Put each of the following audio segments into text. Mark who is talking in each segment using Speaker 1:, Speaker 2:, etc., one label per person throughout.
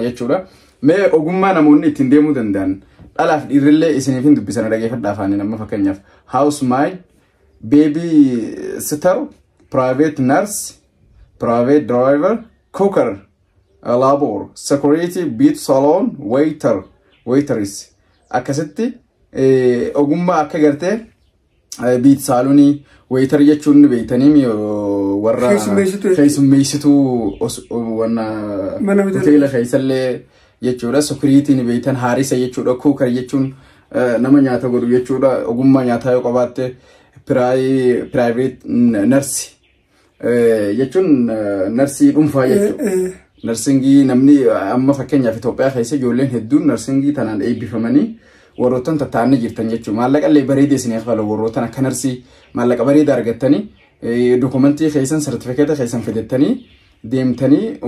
Speaker 1: Jechuudha. Mee ogummaa namoonni ittiin deemuu danda'an dhalaaf dhiirrillee isiniif hin dubbisan, dhageeffadhaa afaaniin. Amma fakkeenyaaf housemaid, baby sitter, private nurse, private driver, cooker, labor, security, beauty salon, waiter, waitress, akkasitti ogummaa akka gartee beauty salonii, waiter jechuun ni beektanii, warra keessummeessituu wanna hoteela keessallee jechuudha. Security ni beektan, haarisa jechuudha. Cooker jechuun nama nyaata godhu jechuudha. Ogummaa nyaataa yoo qabaatte, private nurse jechuun narsii dhuunfaa jechuudha. Nursingii namni amma fakkeenyaaf Itoophiyaa keessa ijoolleen hedduun nursingii tanaan eebbifamanii warroottan tattaa'anii jirtan jechuudha. Maallaqa illee bareedee isinii kafalu, warroottan akka narsii maallaqa bareedaa argattanii dokumentii keessan, sartifikeeta keessan fidattanii deemtanii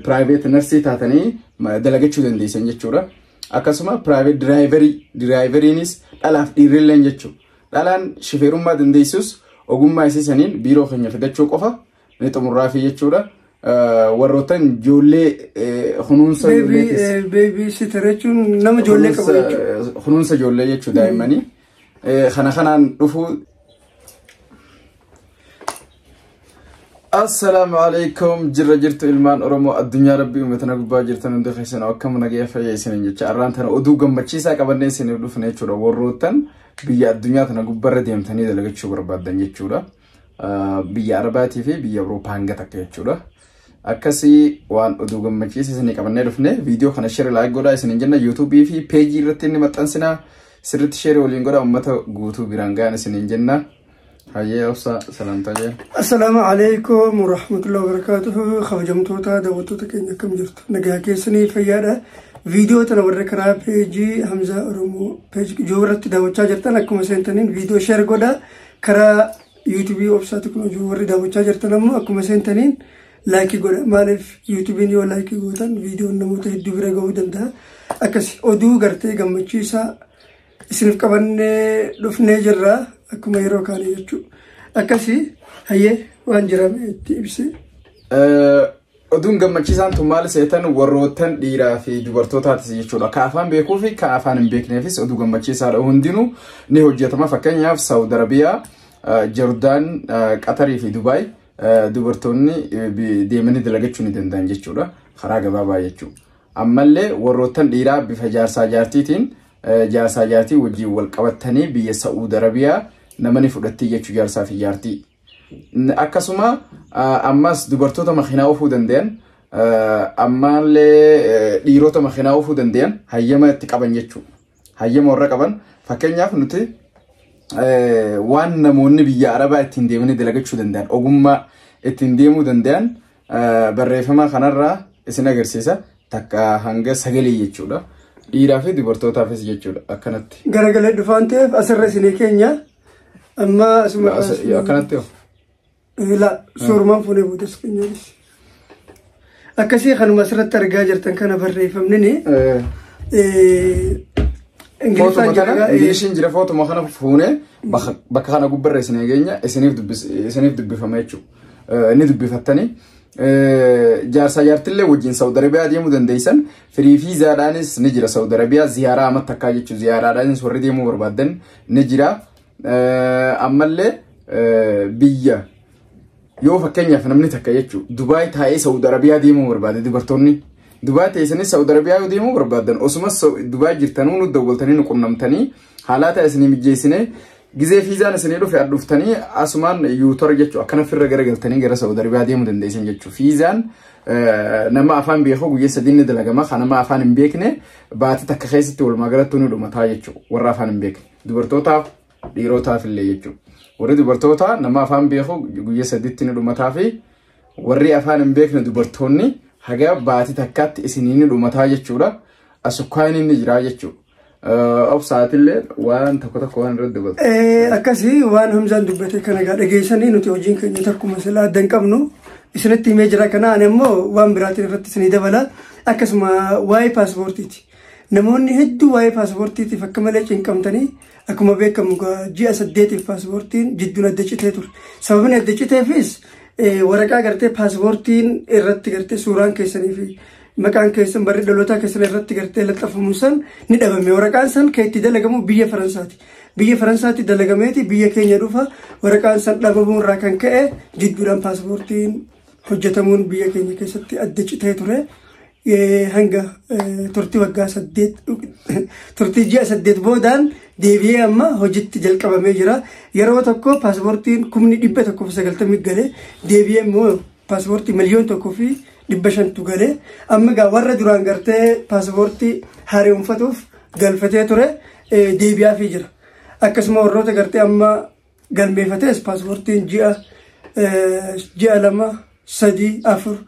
Speaker 1: private narsii taatanii dalagachuu dandeessan jechuudha. Akkasuma private driverii, driveriinis dhalaaf dhiirrilleen jechuudha. Dhalaan shifeerummaa dandeessus ogummaa isiisaniin biiroo keenya fidachuu qofa ni xumurraafi jechuudha. Warroottan ijoollee kunuunsa
Speaker 2: Baby sitter jechuun nama ijoollee qabu jechuudha.
Speaker 1: Kunuunsa ijoollee jechuudha, daa'immanii. Kana kanaan dhufuu. Assalaamu alaikum, jirra jirtu ilmaan Oromoo addunyaa rabbii uummatana gubbaa jirtan hundi keessan, akkam nagaya fayyaa isiniin jecha. Arraan tana oduu gammachiisaa qabannee isiniif dhufne jechuudha. Warroottan biyya addunyaa tana gubbarra deemtanii dalagachuu barbaaddan jechuudha. Biyya Arabaatii fi biyya Awurooppaa hanga takka jechuudha. Akkasii waan oduu gammachiisa isinii qabannee dhufne. Viidiyoo kana share, like godhaa isiniin jenna. YouTubeii fi peejii irratti inni maxxansinaa, sirriitti share waliin godhaa, uummata guutuu biraan gahan isiniin jenna. Hayyee obsa, salaamtaa jee.
Speaker 2: Assalaamu alaikum warahmatullahi wabarakatuh. Kabajamtoota daawwattoota keenya, akkam jirtu? Nagaa keessanii, fayyaadha? Viidiyoo tana warra karaa peejii Hamzaa Oromoo peejii ijoo irratti daawwachaa jirtan, akkuma seentaniin viidiyoo share godhaa. Karaa YouTubeii Obsaa Teknoolojii warri daawwachaa jirtan ammoo akkuma seentaniin likeii godha. Maaliif, YouTubeiin yoo likeii gootan viidiyoon namoota hedduu bira gahuu danda'a. Akkasi oduu gartee gammachiisaa isiniif qabannee dhufnee jirra akkuma yeroo kaanii jechuudha. Akkasii hayyee, waan jirame itti ibsi.
Speaker 1: Oduun gammachiisaan tun maal seetan, warroottan dhiiraa fi dubartootaatis jechuudha. Ka afaan beekuu fi ka afaan hin beekneefis oduu gammachiisaadha. Hundinuu ni hojjetama. Fakkeenyaaf Saawud Arabiyaa, Jordaan, Qatarii fi Dubaay dubartoonni deemanii dalagachuu ni danda'an jechuudha. Karaa gabaabaa jechuudha. Ammallee warroottan dhiiraa bifa jaarsaa jaartiitiin, jaarsaa jaartii wajjin wal qabatanii biyya Saa'ud Arabiyaa nama ni fudhatti jechuu, jaarsaa fi jaartii. Akkasuma ammas dubartoota makiinaa oofuu danda'an, ammallee dhiirota makiinaa oofuu danda'an, hayyama itti qaban jechuudha. Hayyama warra qaban, fakkeenyaaf nuti waan namoonni biyya Arabaa ittiin deemanii dalagachuu danda'an, ogummaa ittiin deemuu danda'an barreeffama kanarraa isin agarsiisa, takka hanga sagalee jechuudha. Dhiiraa fi dubartootaafis jechuudha akkanatti.
Speaker 2: Garagalee dhufaan ta'eef asirra isinii keenya amma asuma.
Speaker 1: Akkanatti hoo?
Speaker 2: La, suurumaan fuunee boodas keenyaanis. Akkasii kanuma asirratti argaa jirtan kana barreeffamni
Speaker 1: Ingiliffaan jira. Ingiliishiin jira, footuma kana fuunee bakka kana gubbarra isin egeenya isiniif dubbifama jechuudha. Inni dubbifattanii jaarsaa jaartillee wajjin Saawud Arabiyaa deemuu dandeessan. Free visaadhaanis ni jira Saawud Arabiyaa, ziyaaraa amma takkaa jechuudha. Ziyaaraadhaanis warri deemuu barbaadan ni jira. Ammallee biyya yoo fakkeenyaaf namni takka jechuudha Dubaay taa'ee Saawud Arabiyaa deemuu barbaade, dubartoonni Dubaay teessanis Saawud Arabiyaa yoo deemuu barbaadan, osuma Dubaay jirtanuu nu dawwaltanii nu qunnamtanii haala isinii mijeessine, gizee fiizaan isinii dhufe dhuftanii asumaan yuutora jechuudha akkana firra garagaltanii gara Saawud Arabiyaa deemuu dandeessan jechuudha. Fiizaan nama afaan beeku guyyaa 3 ni dalagama, kan nama afaan hin beekne baatii takka keessatti walumaa galatti ni dhumataa jechuudha, warra afaan hin beekne dubartootaaf dhiirotaaf illee jechuudha. Warri dubartoota nama afaan beeku guyyaa 3tti ni dhumataa fi warri afaan hin beekne dubartoonni haga baatii takkaatti isinii ni dhumataa jechuudha. Asukkaan inni jira jechuudha. Obsaatillee waan tokko tokko waan irratti dubbatu.
Speaker 2: Akkasii waan Hamzaan dubbate kana egaa dhageessanii, nuti hojiin keenya tokkuma silaa adda hin qabnu isinitti himee jira. Kana ani immoo waan biraatiin irratti isinii dabala. Akkasuma waa'ee paaspoortiiti. Namoonni hedduu waa'ee paaspoortiitiif akka malee cinqamtanii, akkuma beekamu ji'a 8f paaspoortiin jidduun adda citee ture. Sababni adda citeefis waraqaa gartee paaspoortiin irratti gartee suuraan keessanii fi Maqaan keessan barri dhalootaa keessan irratti gartee laxafamu san ni dhabame. Waraqaan san kan itti dalagamu biyya Faransaati. Biyya Faransaatti dalagameeti biyya keenya dhufa. Waraqaan san dhabamuu irraa kan ka'e jidduudhaan paaspoortiin hojjetamuun biyya keenya keessatti adda citee ture. Hanga turtii waggaa 8, turtii ji'a 8 boodaan deebi'ee amma hojiitti jalqabamee jira. Yeroo tokko paaspoortiin 190,000 galee, deebi'ee immoo paaspoortii 1,500,000tu galee. Amma gaa warra duraan gartee paaspoortii haaromfatuuf galfatee ture deebi'aafii jira. Akkasuma warroota gartee amma galmeeffates paaspoortiin ji'a 2, 3, 4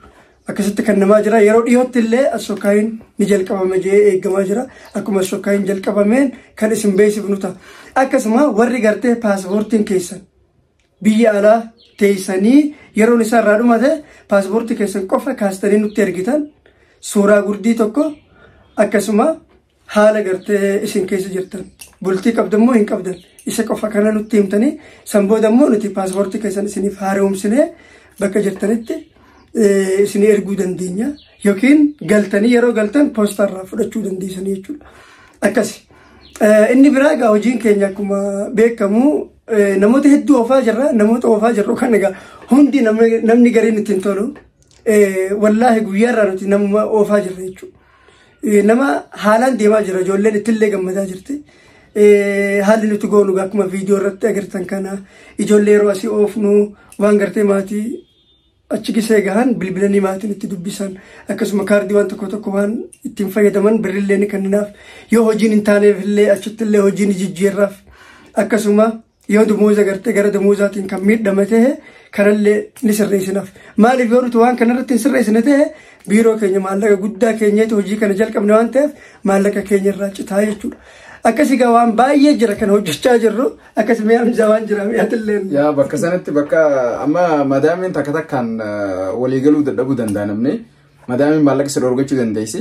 Speaker 2: akkasitti kan namaa jira. Yeroo dhiyootti illee assokkaayin ni jalqabama jee eeggamaa jira. Akkuma assokkaayin jalqabameen kan isin beeksifnu ta'a. Akkasuma warri gartee paaspoortiin keessan biyya alaa teessanii yeroon isaa irraa dhumate, paaspoortii keessan qofa kaastanii nutti ergitan, suuraa gurdii tokko, akkasuma haala gartee isin keessa jirtan, bultii qabdan moo hin qabdan, isa qofa kana nutti himtanii, san booda immoo nuti paaspoortii keessan isiniif haaromsinee bakka jirtanitti isinii erguu dandeenya yookiin galtanii yeroo galtan poostaarraa fudhachuu dandeessanii jechuudha. Akkasi. Inni biraa egaa hojiin keenya akkuma beekamu namoota hedduu oofaa jirra. Namoota oofaa jirru kan egaa hundi namni gariin ittiin tolu. Wallaahi guyyaarraa nuti namuma oofaa jirra jechuudha. Nama haalaan deemaa jira. Ijoolleen ittillee gammadaa jirti. Haalli nuti goonu akkuma viidiyoo irratti agartan kana, ijoollee yeroo asii oofnu waan gartee maatii achi gisee gahan bilbilanii maatiin itti dubbisan, akkasuma kaardii waan tokko tokko waan ittiin fayyadaman birrillee ni kenninaaf. Yoo hojiin hin taaneef illee achitti illee hojii ni jijjiirraaf. Akkasuma yoo damooza gartee gara damoozaatiin kan miidhame ta'e kanallee ni sirreessinaaf. Maaliif, yoo nuti waan kanarratti hin sirreessine ta'e, biiroo keenya maallaqa guddaa keenyatti hojii kana jalqabne waan ta'eef maallaqa keenya irraa citaa jechuudha. Akkasii gaa waan baay'ee jira kan hojjechaa jirru. Akkasuma mi'a waan jira mi'aatillee.
Speaker 1: Yaa, bakka sanatti bakka amma madaamiin takka takkaan waliigaluu dadhabuu danda'a namni. Madaamiin maallaqa isa dhorgachuu dandeessi.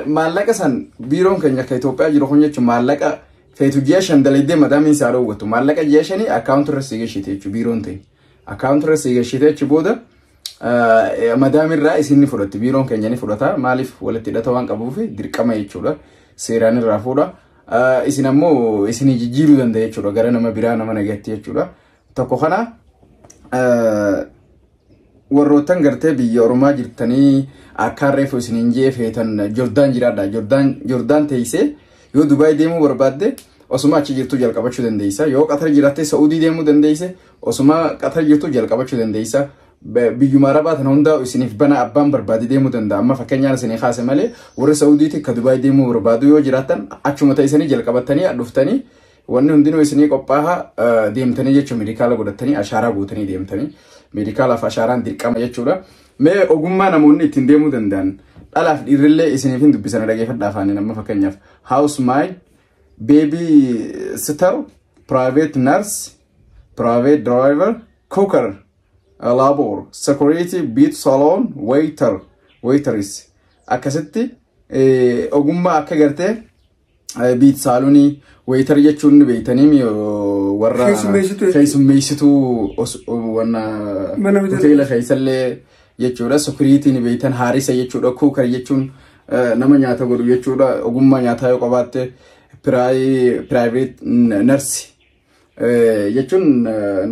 Speaker 1: Maallaqa san biiroon keenya akka Itoophiyaa jiru kun jechuun maallaqa feetu ji'a 5 dalaydee madaamiin isaa dhoowwatu. Maallaqa ji'a 5 akkaawuntii irra sii gashite jechuudha biiroon ta'e. Akkaawuntii irra sii gashite jechuun booda madaamirraa isin ni fudhatti, biiroon keenya ni fudhata. Maaliif, walitti hidhata waan qabuuf dirqama jechuudha. Seeraan irraa fuudha. Isin ammoo isinii jijjiiruu danda'a jechuudha gara nama biraa, nama nagatti jechuudha. Tokko kana warroottan gartee biyya Oromaa jirtanii akka reefu isiniin jee feetan Jordaan jiraadha. Jordaan teessee yoo Dubaay deemuu barbaadde osuma achi jirtu jalqabachuu dandeessa. Yoo Qatar jiraatte Saa'udii deemuu dandeesse, osuma Qatar jirtu jalqabachuu dandeessa. Biyyuma Arabaa tana hundaa isiniif bana, abbaan barbaade deemuu danda'a. Amma fakkeenyaan isinii kaase malee warra Saa'udiitti akka Dubaay deemuu barbaadu yoo jiraattan achuma ta'isanii jalqabattanii dhuftanii wanni hundinuu isinii qophaa'a, deemtanii jechuun meedikaala godhatanii ashaaraa guutanii deemtanii, meedikaalaaf ashaaraan dirqama jechuudha. Mee ogummaa namoonni ittiin deemuu danda'an dhalaaf dhiirrillee isiniif hin dubbisan dhageeffadhaa afaaniin. Amma fakkeenyaaf housemaid, baby sitter, private nurse, private driver, cooker, labor, security, beauty salon, waiter, waitress, akkasitti ogummaa akka gartee beauty salonii, waiter jechuun beeytanii warra keessummeessituu wanna hoteela keessallee jechuudha. Security ni beeytan, haarisa jechuudha. Cooker jechuun nama nyaata godhu jechuudha. Ogummaa nyaataa yoo qabaatte, private nurse jechuun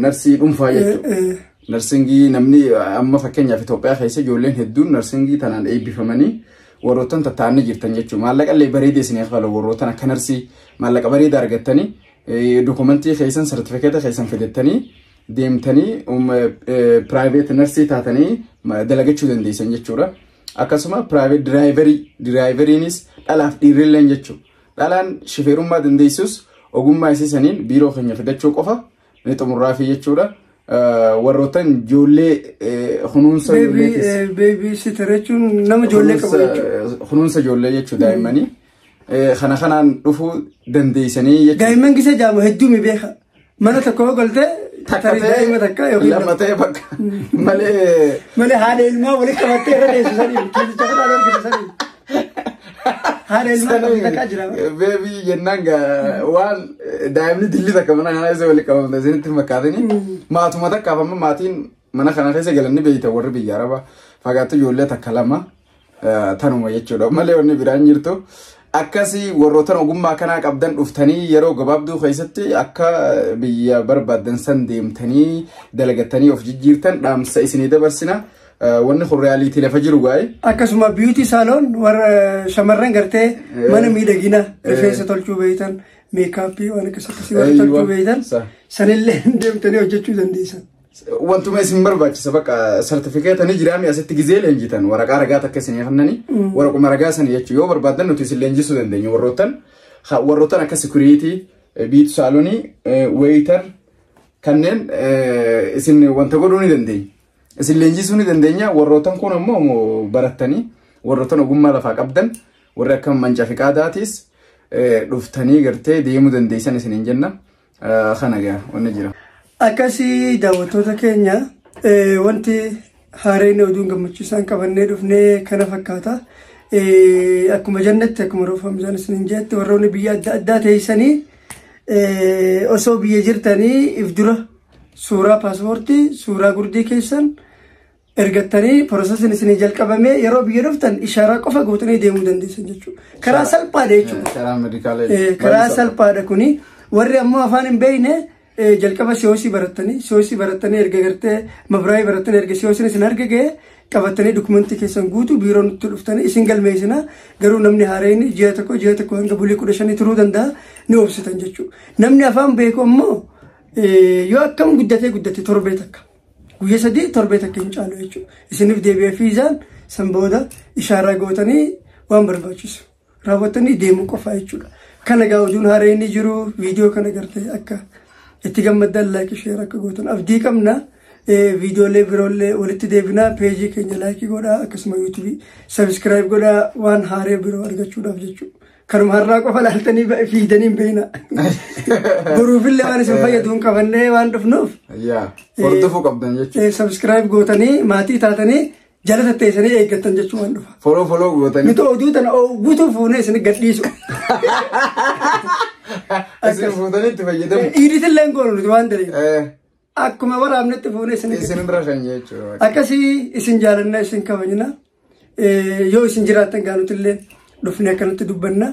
Speaker 1: narsii dhuunfaa jechuudha. Narsingii namni amma fakkeenyaaf Itoophiyaa keessa ijoolleen hedduun narsingii tanaan eebbifamanii warroottan tattaa'anii jirtan jechuudha. Maallaqa illee bareedee isinii kafalu, warroottan akka narsii maallaqa bareedaa argattanii dokumentii keessan, sartifikeeta keessan fidattanii deemtanii private narsii taatanii dalagachuu dandeessan jechuudha. Akkasuma private driverii, driveriinis dhalaaf dhiirrilleen jechuudha. Dhalaan shifeerummaa dandeessus ogummaa isiisaniin biiroo keenya fidachuu qofa ni xumurraafi jechuudha. Warroottan ijoollee kunuunsa
Speaker 2: Baby sitter jechuun nama ijoollee qabu jechuudha.
Speaker 1: Kunuunsa ijoollee jechuudha, daa'immanii. Kana kanaan dhufuu dandeessanii jechuudha.
Speaker 2: Daa'imman gisa jaamu hedduu mi beeka. Mana tokko yoo galtee tarii daa'ima takka yookiin
Speaker 1: lama ta'e bakka malee.
Speaker 2: Malee haadha ilmaa walitti qabattee irra deessu sanii kiisicha fudhaa argitu sanii. Haadha ilmaa qabdu takkaa jira.
Speaker 1: Baby jennaan waan daa'imni dilli takka mana kana keessa walitti qabamte isinitti fakkaatanii maatuma takkaaf amma maatiin mana kana keessa galanii beeyta, warri biyya Arabaa fagaattu ijoollee takka lama Tanuma jechuudha malee wanni biraan jirtu. Akkasii warroota ogummaa kanaa qabdan dhuftanii yeroo gabaabduu keessatti akka biyya barbaaddan san deemtanii dalagattanii of jijjiirtan dhaamsa isinii dabarsina. Wanni kun reality lafa jiru gaa'e.
Speaker 2: Akkasuma beauty salon warra shamarran gartee mana miidhagina rifeensa tolchuu beeytan, makeup waan akkas akkasii warra tolchuu beeytan sanillee deemtanii hojjechuu dandeessan.
Speaker 1: Wantuma isin barbaachisa bakka sartifikeeta ni jiraami asitti gizee leenjitan waraqaa ragaa takka isin kennanii waraquma ragaa sanii jechuudha. Yoo barbaadan nuti isin leenjisuu dandeenya warroottan akka security, beauty salonii, waiter kanneen isin wanta godhuu ni dandeenya. Isin leenjisuu ni dandeenya. Warroottan kun ammoo barattanii warroottan ogummaa lafaa qabdan warri akka mancaa fi qaadaatis dhuftanii gartee deemuu dandeessan isiniin jenna. Kana gaa wanni jira.
Speaker 2: Akkasii daawwattoota keenya, wanti haareen oduun gammachiisaan qabannee dhufnee kana fakkaata. Akkuma jennetti, akkuma roofamsaan isiniin jette, warroonni biyya adda addaa teessanii osoo biyya jirtanii if dura suuraa paaspoortii, suuraa gurdii keessan ergattanii processiin isinii jalqabamee yeroo biyya dhuftan ishaaraa qofa gootanii deemuu dandeessan jechuudha. Karaa salphaadha jechuudha.
Speaker 1: Karaa medicala.
Speaker 2: Karaa salphaadha kuni. Warri ammoo afaan hin beekne jalqaba COC barattanii, COC barattanii erga gartee mabiraayii barattanii, erga COCiin isin harka ga'e qabattanii dokumentii keessan guutuu biiroo nutti dhuftanii isin galmeessina. Garuu namni haareen ji'a 1, ji'a 1 hanga bulii 15 turuu danda'a, ni obsitan jechuudha. Namni afaan beeku ammoo yoo akkam guddatee guddate torbee takka, guyyaa 3, torbee takka hin caalu jechuudha. Isiniif deebi'ee fiizaan san booda ishaaraa gootanii waan barbaachisu raawwattanii deemuu qofa jechuudha. Kana gaa oduun haareen ni jiru. Viidiyoo kana gartee akka itti gammaddan, like, share akka gootan abdii qabna. Viidiyoolee biroollee walitti deebinaa. Peejii keenya like godhaa, akkasuma YouTubeii subscribe godhaa waan haaree biroo argachuudhaaf jechuudha. Kanuma har'aa qofa laaltanii fiidanii hin beekna. Boruufillee waan isin fayyadu hin qabannee waan dhufnuuf.
Speaker 1: Yaa, hordofuu qabdan jechuudha.
Speaker 2: Subscribe gootanii maatii taatanii jala tatteessanii eeggattan jechuun waan dhufa.
Speaker 1: Follow follow gootanii.
Speaker 2: Nuti oduu tana guutuu fuunee isin gadhiisu.
Speaker 1: Isin fuutanii itti fayyadamu.
Speaker 2: Iditillee hin goonu nuti waan ta'eef. Akkuma waraabnetti fuunee isin
Speaker 1: Isin bira kan jechuudha.
Speaker 2: Akkasii isin jaalanna, isin kabajna. Yoo isin jiraattan gaanutillee dhufnee akkanatti dubbanna.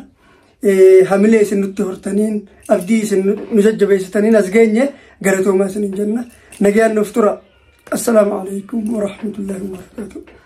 Speaker 2: Hamilee isin nutti hortaniin, abdii isin nu jajjabeessitaniin as geenye, galatoomaa isin jenna. Nagaan nuuf tura. Assalaamu alaikum warahmatullahi wabarakatuh.